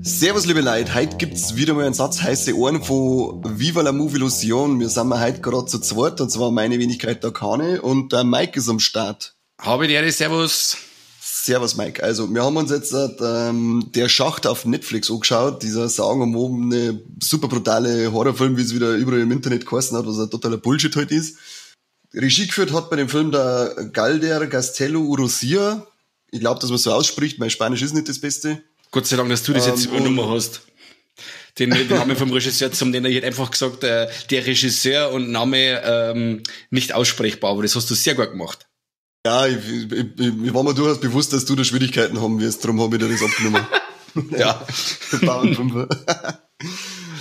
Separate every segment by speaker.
Speaker 1: Servus liebe Leute, heute gibt's wieder mal einen Satz heiße Ohren von Viva la Movilusion. Wir sind heute gerade zu zweit, und zwar meine Wenigkeit der Kane und der Mike ist am Start.
Speaker 2: Habe die Ehre, servus.
Speaker 1: Servus Mike. Also wir haben uns jetzt der Schacht auf Netflix angeschaut, dieser sagenumwobene, super brutale Horrorfilm, wie es wieder überall im Internet geheißen hat, was ein totaler Bullshit heute ist. Regie geführt hat bei dem Film der Galder Gaztelu Urrutia. Ich glaube, dass man so ausspricht, mein Spanisch ist nicht das Beste.
Speaker 2: Gott sei Dank, dass du das jetzt übernommen hast. Den Namen vom Regisseur zum nennen. Ich hätte einfach gesagt, der Regisseur und Name nicht aussprechbar, aber das hast du sehr gut gemacht.
Speaker 1: Ja, ich war mir durchaus bewusst, dass du da Schwierigkeiten haben wirst, darum habe ich dir das abgenommen.
Speaker 2: Ja.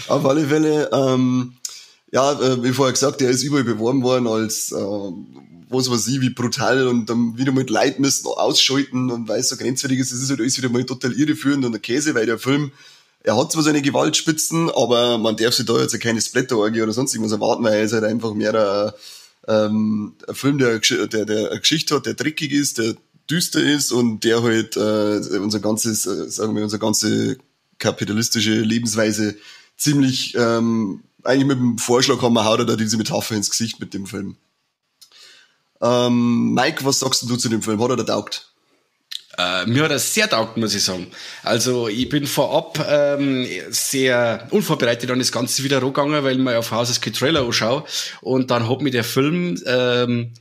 Speaker 1: Auf alle Fälle, ja, wie vorher gesagt, der ist überall beworben worden als was weiß ich, wie brutal und dann wieder mit Leid müssen ausschalten und weil es so grenzwertig ist, es ist halt alles wieder mal total irreführend und der Käse, weil der Film, er hat zwar seine Gewaltspitzen, aber man darf sich da jetzt keine Splatter-Orgie oder sonst irgendwas erwarten, weil er ist halt einfach mehr ein Film, der eine Geschichte hat, der dreckig ist, der düster ist und der halt unser ganzes, sagen wir, unsere ganze kapitalistische Lebensweise ziemlich eigentlich mit dem Vorschlag haben wir, haut er da diese Metapher ins Gesicht mit dem Film. Mike, was sagst du zu dem Film? Hat er da taugt?
Speaker 2: Mir hat er sehr taugt, muss ich sagen. Also ich bin vorab sehr unvorbereitet an das Ganze wieder rangegangen, weil mir auf Haus aus kein Trailer anschaue. Und dann hat mich der Film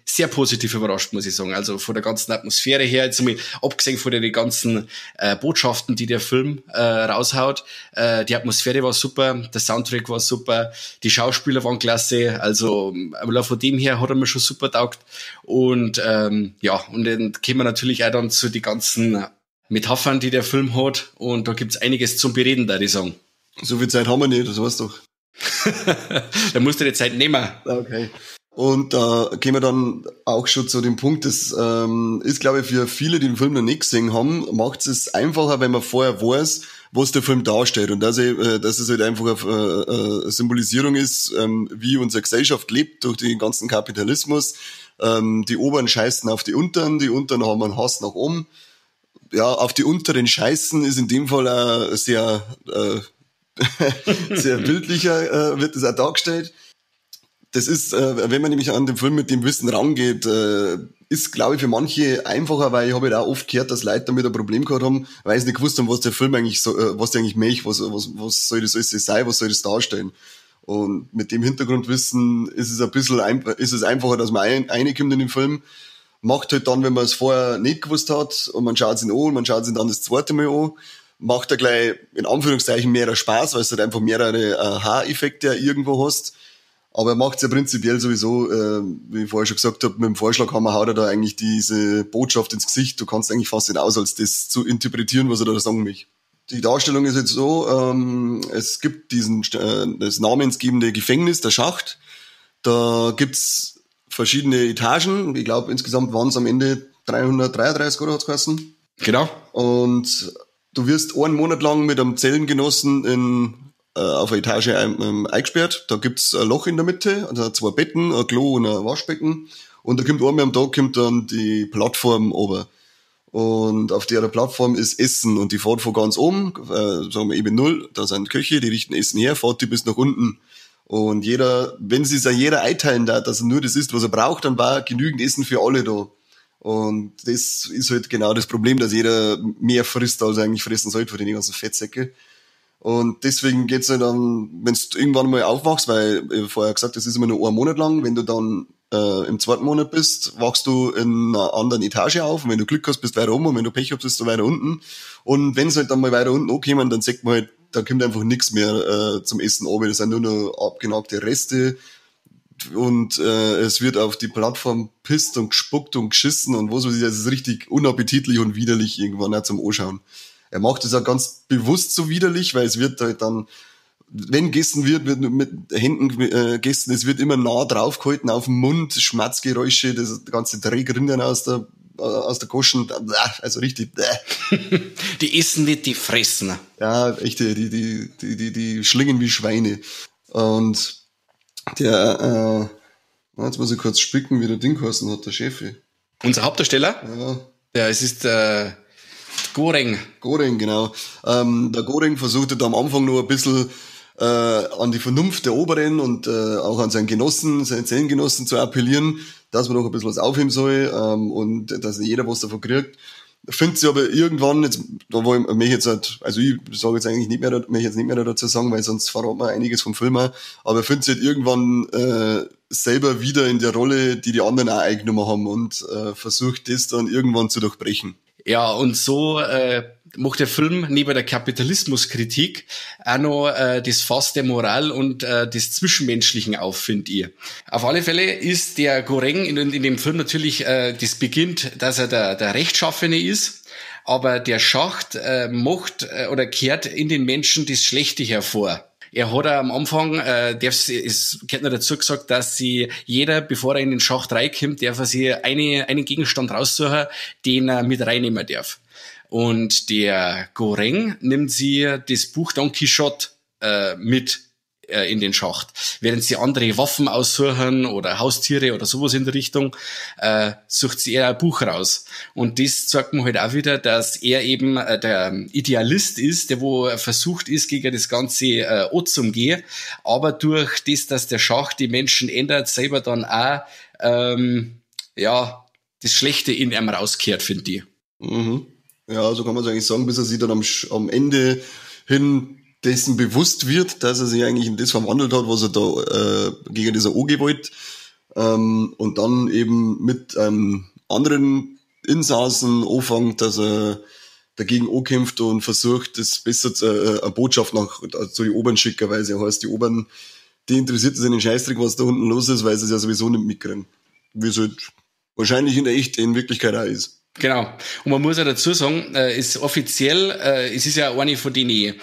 Speaker 2: sehr positiv überrascht, muss ich sagen. Also von der ganzen Atmosphäre her, jetzt mal abgesehen von den ganzen Botschaften, die der Film raushaut. Die Atmosphäre war super, der Soundtrack war super, die Schauspieler waren klasse. Also von dem her hat er mir schon super taugt. Und ja, und dann kommen wir natürlich auch dann zu die ganzen Metaphern, die der Film hat, und da gibt's einiges zum Bereden, da ich sagen.
Speaker 1: So viel Zeit haben wir nicht, das weißt du doch.
Speaker 2: Da musst du die Zeit nehmen.
Speaker 1: Okay. Und da gehen wir dann auch schon zu dem Punkt, das ist, glaube ich, für viele, die den Film noch nicht gesehen haben, macht es einfacher, wenn man vorher weiß, was der Film darstellt. Und dass es halt einfach eine Symbolisierung ist, wie unsere Gesellschaft lebt durch den ganzen Kapitalismus. Die Oberen scheißen auf die Unteren haben einen Hass nach oben. Ja, auf die unteren scheißen ist in dem Fall auch sehr, sehr bildlicher, wird das auch dargestellt. Das ist, wenn man nämlich an den Film mit dem Wissen rangeht, ist, glaube ich, für manche einfacher, weil ich habe halt auch oft gehört, dass Leute damit ein Problem gehabt haben, weil sie nicht gewusst haben, was der Film eigentlich so, was der eigentlich möchte, was soll das alles sein, was soll das darstellen. Und mit dem Hintergrundwissen ist es ein bisschen, ist es einfacher, dass man reinkommt in den Film. Macht halt dann, wenn man es vorher nicht gewusst hat und man schaut es ihn an und man schaut es ihn dann das zweite Mal an, macht er gleich in Anführungszeichen mehr Spaß, weil du halt einfach mehrere Aha-Effekte irgendwo hast. Aber er macht es ja prinzipiell sowieso, wie ich vorher schon gesagt habe, mit dem Vorschlaghammer haut er da eigentlich diese Botschaft ins Gesicht. Du kannst eigentlich fast nicht aus, als das zu interpretieren, was er da sagen möchte. Die Darstellung ist jetzt so, es gibt diesen das namensgebende Gefängnis, der Schacht. Da gibt's verschiedene Etagen. Ich glaube, insgesamt waren es am Ende 333, oder hat's geheißen?
Speaker 2: Genau.
Speaker 1: Und du wirst einen Monat lang mit einem Zellengenossen auf einer Etage eingesperrt. Da gibt's ein Loch in der Mitte, also zwei Betten, ein Klo und ein Waschbecken. Und da kommt einmal am Tag kommt dann die Plattform runter. Und auf der Plattform ist Essen und die fährt von ganz oben, sagen wir eben 0, da sind Köche, die richten Essen her, fährt die bis nach unten. Und jeder, wenn sich ja jeder einteilen darf, dass er nur das isst, was er braucht, dann war genügend Essen für alle da. Und das ist halt genau das Problem, dass jeder mehr frisst, als er eigentlich fressen sollte, für die ganzen Fettsäcke. Und deswegen geht's halt dann, wenn du irgendwann mal aufwachst, weil ich vorher gesagt, das ist immer nur einen Monat lang, wenn du dann im zweiten Monat bist, wachst du in einer anderen Etage auf und wenn du Glück hast, bist du weiter oben und wenn du Pech hast, bist du weiter unten. Und wenn sie halt dann mal weiter unten ankommen, dann sieht man halt, da kommt einfach nichts mehr zum Essen runter. Das sind nur noch abgenagte Reste und es wird auf die Plattform pisst und gespuckt und geschissen und was weiß ich, das ist richtig unappetitlich und widerlich irgendwann auch zum Anschauen. Er macht es auch ganz bewusst so widerlich, weil es wird halt dann Wenn gegessen wird, wird mit Händen gegessen, es wird immer nah draufgehalten auf den Mund, Schmatzgeräusche, das ganze Dreck rinnt dann aus der Goschen, also richtig.
Speaker 2: Die essen nicht, die fressen.
Speaker 1: Ja, echt, die schlingen wie Schweine. Und der, jetzt muss ich kurz spicken, wie der Ding geheißen hat, der Chef.
Speaker 2: Unser Hauptdarsteller?
Speaker 1: Ja.
Speaker 2: Ja, es ist Goreng.
Speaker 1: Goreng, genau. Der Goreng versuchte da am Anfang nur ein bisschen an die Vernunft der Oberen und auch an seinen Genossen, seinen Zellengenossen zu appellieren, dass man doch ein bisschen was aufheben soll und dass nicht jeder was davon kriegt. Findet sie aber irgendwann, jetzt, da wo ich mich jetzt halt, also ich sage jetzt eigentlich nicht mehr, möchte jetzt nicht mehr dazu sagen, weil sonst verraten wir einiges vom Film auch, aber findet sie halt irgendwann selber wieder in der Rolle, die die anderen auch eingenommen haben und versucht das dann irgendwann zu durchbrechen.
Speaker 2: Ja, und so macht der Film neben der Kapitalismuskritik auch noch das Fass der Moral und des Zwischenmenschlichen auf, finde ich. Auf alle Fälle ist der Goreng in dem Film natürlich, das beginnt, dass er der Rechtschaffene ist, aber der Schacht macht oder kehrt in den Menschen das Schlechte hervor. Er hat auch am Anfang, es gehört noch dazu gesagt, dass sie jeder, bevor er in den Schacht reinkommt, darf er sich einen Gegenstand raussuchen, den er mit reinnehmen darf. Und der Goreng nimmt sie das Buch Don Quixote mit in den Schacht. Während sie andere Waffen aussuchen oder Haustiere oder sowas in der Richtung, sucht sie eher ein Buch raus. Und das zeigt mir halt auch wieder, dass er eben der Idealist ist, der wo versucht ist, gegen das Ganze anzugehen, aber durch das, dass der Schacht die Menschen ändert, selber dann auch ja, das Schlechte in ihm rauskehrt, finde ich.
Speaker 1: Mhm. Ja, so kann man es eigentlich sagen, bis er sich dann am Ende hin dessen bewusst wird, dass er sich eigentlich in das verwandelt hat, was er da gegen dieser OG wollte. Und dann eben mit anderen Insassen anfängt, dass er dagegen ankämpft und versucht, das besser zu, eine Botschaft nach zu den Oberen schicken, weil es ja heißt, die Oberen, die interessiert sich in den Scheißdreck, was da unten los ist, weil sie es ja sowieso nicht mitkriegen. Wie es halt wahrscheinlich in Wirklichkeit auch ist.
Speaker 2: Genau. Und man muss ja dazu sagen, ist offiziell, es ist ja eine von denen,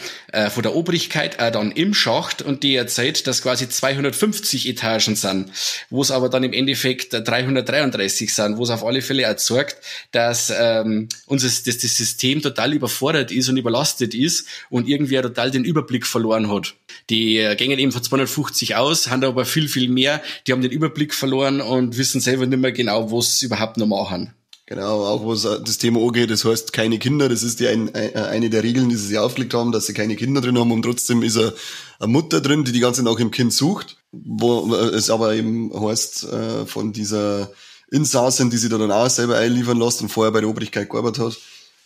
Speaker 2: von der Obrigkeit auch dann im Schacht und die erzählt, dass quasi 250 Etagen sind, wo es aber dann im Endeffekt 333 sind, wo es auf alle Fälle auch zeigt, dass dass das System total überfordert ist und überlastet ist und irgendwie auch total den Überblick verloren hat. Die gängen eben von 250 aus, haben da aber viel, viel mehr, die haben den Überblick verloren und wissen selber nicht mehr genau, was sie überhaupt noch machen.
Speaker 1: Genau, auch was das Thema angeht, das heißt keine Kinder, das ist die eine der Regeln, die sie sich aufgelegt haben, dass sie keine Kinder drin haben und trotzdem ist eine Mutter drin, die die ganze Zeit nach dem Kind sucht, wo es aber eben heißt, von dieser Insassin, die sie da dann auch selber einliefern lässt und vorher bei der Obrigkeit gearbeitet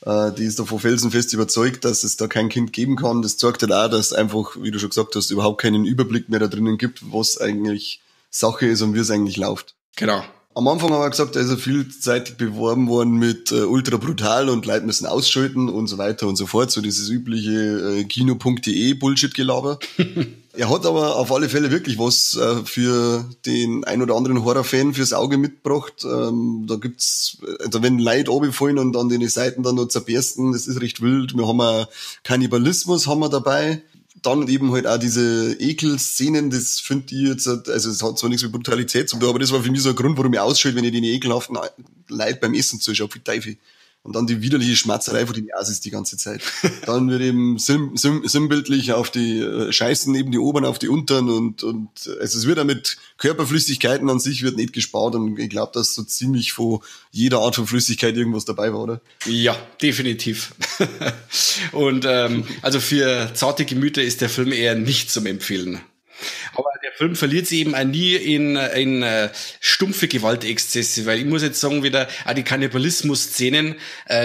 Speaker 1: hat, die ist davon felsenfest überzeugt, dass es da kein Kind geben kann. Das zeigt halt auch, dass einfach, wie du schon gesagt hast, überhaupt keinen Überblick mehr da drinnen gibt, was eigentlich Sache ist und wie es eigentlich läuft.
Speaker 2: Genau.
Speaker 1: Am Anfang haben wir gesagt, da ist er vielseitig beworben worden mit ultra brutal und Leute müssen ausschalten und so weiter und so fort. So dieses übliche Kino.de Bullshit-Gelaber. Er hat aber auf alle Fälle wirklich was für den ein oder anderen Horror-Fan fürs Auge mitgebracht. Da gibt's, also wenn Leute runterfallen und an den Seiten dann noch zerbersten, das ist recht wild. Wir haben auch Kannibalismus haben wir dabei. Dann eben halt auch diese Ekelszenen, das finde ich jetzt, also es hat zwar nichts mit Brutalität zu tun, aber das war für mich so ein Grund, warum ich ausschalte, wenn ich den ekelhaften Leuten beim Essen zuschaue, wie Teufel. Und dann die widerliche Schmatzerei von den Asis die ganze Zeit. Dann wird eben sinnbildlich auf die Scheißen, eben die Oberen auf die Unteren und also es wird auch mit Körperflüssigkeiten an sich wird nicht gespart und ich glaube, dass so ziemlich von jeder Art von Flüssigkeit irgendwas dabei war, oder?
Speaker 2: Ja, definitiv. Und also für zarte Gemüter ist der Film eher nicht zum Empfehlen. Aber der Film verliert sich eben auch nie in stumpfe Gewaltexzesse, weil ich muss jetzt sagen, wieder auch die Kannibalismus-Szenen,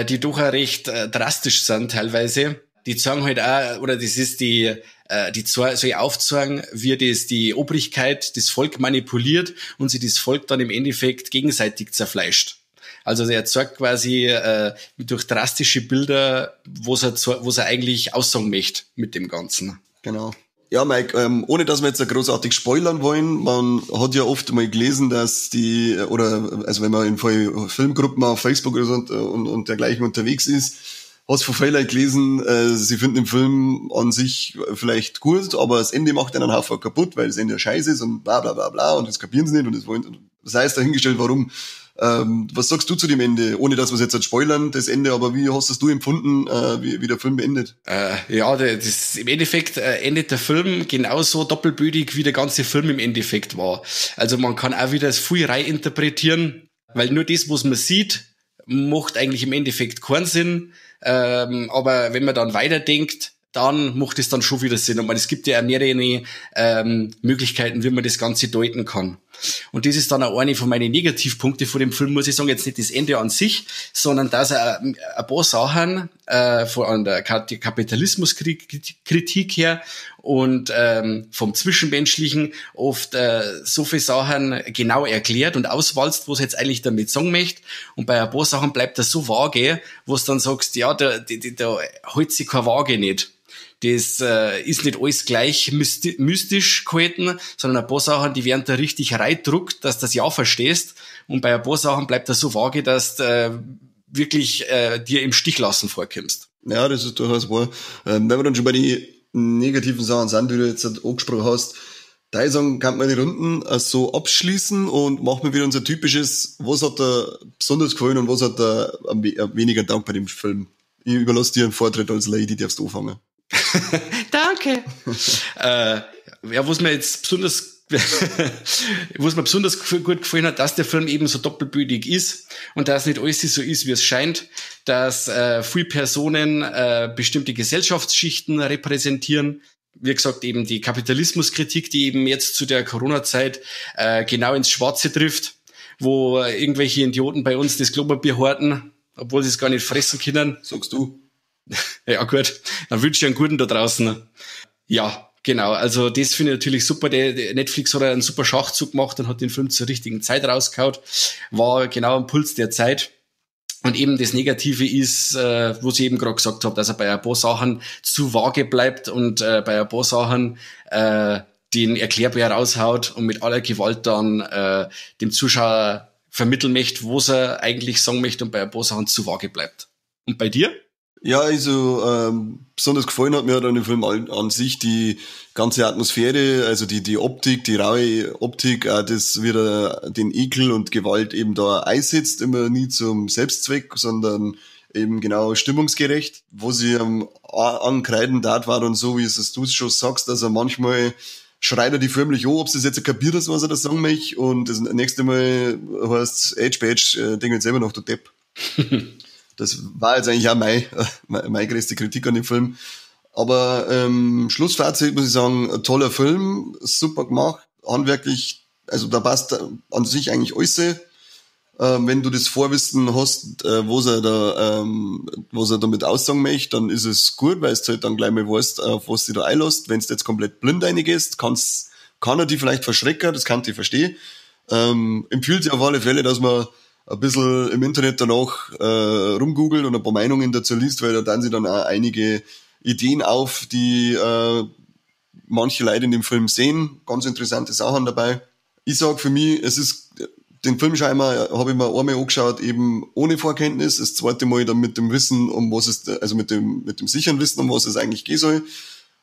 Speaker 2: die doch auch recht drastisch sind teilweise, die zeigen halt auch, oder das ist die soll aufzeigen, wie das die Obrigkeit das Volk manipuliert und sie das Volk dann im Endeffekt gegenseitig zerfleischt. Also er zeigt quasi durch drastische Bilder, was er eigentlich aussagen möchte mit dem Ganzen.
Speaker 1: Genau. Ja, Mike, ohne dass wir jetzt großartig spoilern wollen, man hat ja oft mal gelesen, dass die, oder also wenn man in Filmgruppen auf Facebook oder so und dergleichen unterwegs ist, Hast von vielen gelesen, sie finden den Film an sich vielleicht gut, aber das Ende macht einen Haufen kaputt, weil das Ende scheiße ist und bla bla bla bla und das kapieren sie nicht und das wollen. Das heißt dahingestellt, warum. Was sagst du zu dem Ende? Ohne dass wir es jetzt spoilern, das Ende, aber wie hast es du empfunden, wie der Film beendet?
Speaker 2: Ja, das, im Endeffekt endet der Film genauso doppelbödig, wie der ganze Film im Endeffekt war. Also man kann auch wieder das viel rein interpretieren, weil nur das, was man sieht, macht eigentlich im Endeffekt keinen Sinn. Aber wenn man dann weiterdenkt, dann macht es dann schon wieder Sinn. Und man, es gibt ja auch mehrere Möglichkeiten, wie man das Ganze deuten kann. Und das ist dann auch eine von meinen Negativpunkte von dem Film, muss ich sagen, jetzt nicht das Ende an sich, sondern dass er ein paar Sachen von der Kapitalismuskritik her und vom Zwischenmenschlichen oft so viele Sachen genau erklärt und auswalzt, was er jetzt eigentlich damit sagen möchte. Und bei ein paar Sachen bleibt das so vage, wo du dann sagst, ja, da hält sich keine Waage nicht. Das ist nicht alles gleich mystisch gehalten, sondern ein paar Sachen, die werden da richtig reindruckt, dass du das ja verstehst. Und bei ein paar Sachen bleibt das so vage, dass du wirklich dir im Stich lassen vorkommst.
Speaker 1: Ja, das ist durchaus wahr. Wenn wir dann schon bei den negativen Sachen sind, die du jetzt angesprochen hast, da sagen, kann man die Runden so abschließen und machen wir wieder unser typisches, was hat da besonders gefallen und was hat da am weniger Dank bei dem Film. Ich überlasse dir einen Vortritt als Lady, darfst du anfangen.
Speaker 2: Danke. Ja, was mir jetzt besonders, was mir besonders gut gefallen hat, dass der Film eben so doppelbödig ist und dass nicht alles so ist, wie es scheint, dass viele Personen bestimmte Gesellschaftsschichten repräsentieren. Wie gesagt, eben die Kapitalismuskritik, die eben jetzt zu der Corona-Zeit genau ins Schwarze trifft, wo irgendwelche Idioten bei uns das Klopapier horten, obwohl sie es gar nicht fressen können.
Speaker 1: Sagst du?
Speaker 2: Ja, gut. Dann wünsche ich einen guten da draußen. Ja, genau. Also das finde ich natürlich super. Der Netflix hat einen super Schachzug gemacht und hat den Film zur richtigen Zeit rausgehauen. War genau am Puls der Zeit. Und eben das Negative ist, was ich eben gerade gesagt habe, dass er bei ein paar Sachen zu vage bleibt und bei ein paar Sachen den Erklärbär raushaut und mit aller Gewalt dann dem Zuschauer vermitteln möchte, was er eigentlich sagen möchte und bei ein paar Sachen zu vage bleibt. Und bei dir?
Speaker 1: Ja, also besonders gefallen hat mir an dem Film an sich die ganze Atmosphäre, also die Optik, die raue Optik, auch das wieder den Ekel und Gewalt eben da einsetzt, immer nie zum Selbstzweck, sondern eben genau stimmungsgerecht. Wo sie am Ankreiden dat war und so, wie es du schon sagst, dass er manchmal schreit er die förmlich an, ob sie es jetzt kapiert hat, was er da sagen möchte, und das nächste Mal heißt Edge Badge, denk jetzt selber noch, du Depp. Das war jetzt eigentlich auch meine größte Kritik an dem Film. Aber Schlussfazit muss ich sagen, ein toller Film, super gemacht, handwerklich, also da passt an sich eigentlich alles. Wenn du das Vorwissen hast, was er damit aussagen möchte, dann ist es gut, weil du halt dann gleich mal weißt, auf was du da einlässt. Wenn du jetzt komplett blind reingehst, kann er die vielleicht verschrecken, das kann ich verstehen. Empfiehlt sich auf alle Fälle, dass man ein bisschen im Internet danach rumgoogelt und ein paar Meinungen dazu liest, weil da dann sie dann auch einige Ideen auf, die manche Leute in dem Film sehen. Ganz interessante Sachen dabei. Ich sag für mich, es ist, den Film schon einmal, habe ich mir einmal angeschaut, eben ohne Vorkenntnis, das zweite Mal dann mit dem Wissen, um was es, also mit dem sicheren Wissen, um was es eigentlich gehen soll.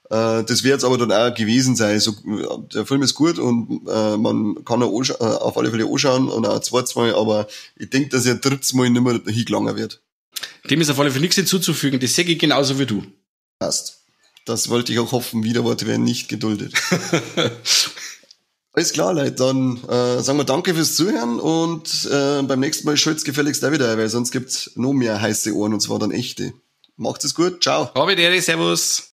Speaker 1: Das wird jetzt aber dann auch gewesen sein. So, der Film ist gut und man kann auch auf alle Fälle anschauen und auch ein zweites Mal, aber ich denke, dass er drittes Mal nicht mehr hingelangen wird.
Speaker 2: Dem ist auf alle Fälle nichts hinzuzufügen, das sehe ich genauso wie du.
Speaker 1: Passt. Das wollte ich auch hoffen, Widerworte werden nicht geduldet. Alles klar, Leute, dann sagen wir danke fürs Zuhören und beim nächsten Mal schalt's gefälligst auch wieder, weil sonst gibt's noch mehr heiße Ohren und zwar dann echte. Macht's es gut, ciao.
Speaker 2: Habe die Ehre, servus.